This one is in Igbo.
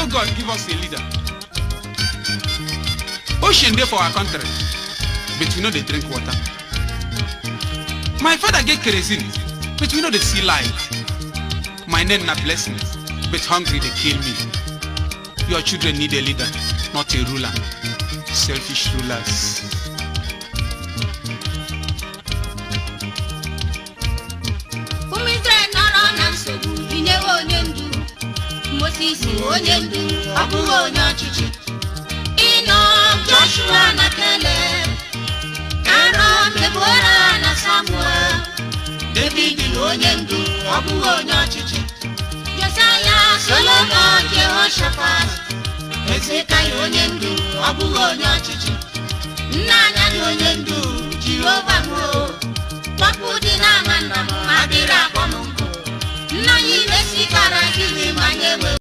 Oh God, give us a leader. Ocean dey for our country, but we no dey drink water. My father get kerosene, but we no dey see light. My name na Blessing, but hungry dey kill me. Your children need a leader, not a ruler. Selfish rulers. Ụmụ Izrel nọrọ na nsogbu, inyewe onye ndu. Moses onye ndu, ọ bụghị onye ọchịchị. Inọk, Joshua na Caleb, Aaron, Deborah na Samuel. David na onye ndu, ọ bụghị onye ọchịchị. Josaya, Solomon, Jehoshaphat, Hezekaya onye ndu, ọ bụghị onye ọchịchị. Nna anya na onye ndu, Jehova m o. Kpọpụ dị n'ama nna m, adịrị akpọ m nkụ. Nna anyị mesikara gịnị ma nye enwe